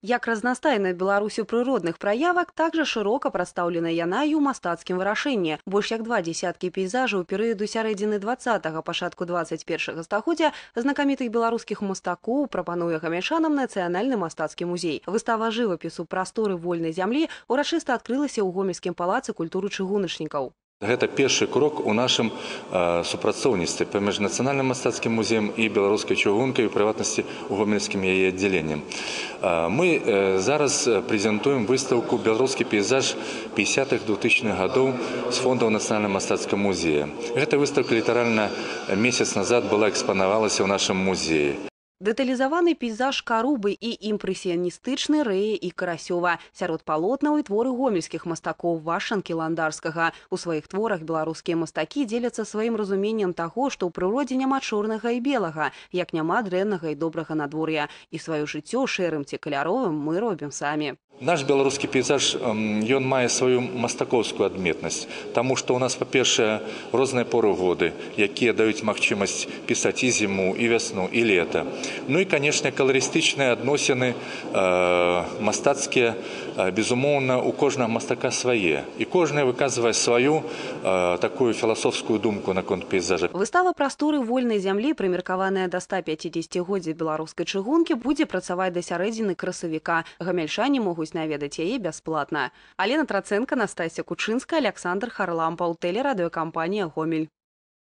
Як разнастайная Беларусь у прыродных праявах, так жа шырока прадстаўлена яна і ў мастацкім вырашэнні. Больш як два дзесяткі пейзажаў перыяду сярэдзіны 20-га, пачатку 21 стагоддзя знакамітых беларускіх мастакоў прапануе гамяльчанам Нацыянальны мастацкі музей. Выстава жывапісу «Прасторы вольнай зямлі» урачыста адкрылася ў Гомельскім палацы культуры чыгуначнікаў. Гэта першы крок у нашым супрацоўніцтве паміж Нацыянальным мастацкім музеем і Беларускай чыгункай, у прыватнасці гомельскім яе аддзяленнем. Мы зараз прэзентуем выстаўку «Беларускі пейзаж 50-х 2000-х гадоў» з фондаў Нацыянальнага мастацкага музея. Гэта выстаўка літаральна месяц назад была экспанавалася ў нашым музеі. Дэталізаваны пейзаж Карубы і імпрэсіяністычны Рэя і Карасёва. Сярод палотнаў і творы гомельскіх мастакоў Вашанкі, Ландарскага. У сваіх творах беларускія мастакі дзеляцца сваім разуменнем таго, што ў прыродзе няма чорнага і белага, як няма дрэннага і добрага надвор'я. І сваё жыццё шэрым ці каляровым мы робім самі. Наш беларускі пейзаж, ён мае сваю мастакоўскую адметнасць, таму што ў нас, па-першае, розныя поры годы, якія даюць магчымасць пісаць і зіму, і вясну, і лета. Ну і, канешне, каларыстычныя адносіны мастацкія, безумоўна, у кожнага мастака свае. І кожны выказвае сваю такую філасофскую думку наконт пейзажа. Выстава «Прасторы вольнай зямлі», прымеркаваная да 150-годдзя беларускай чыгункі, будзе працаваць да сярэдзіны красавіка. Гамяльчане могуць наведаць яе бясплатна. Алена Трацэнка, Настасья Кучынская, Аляксандр Харлампаў, тэлерадыёкампанія «Гомель».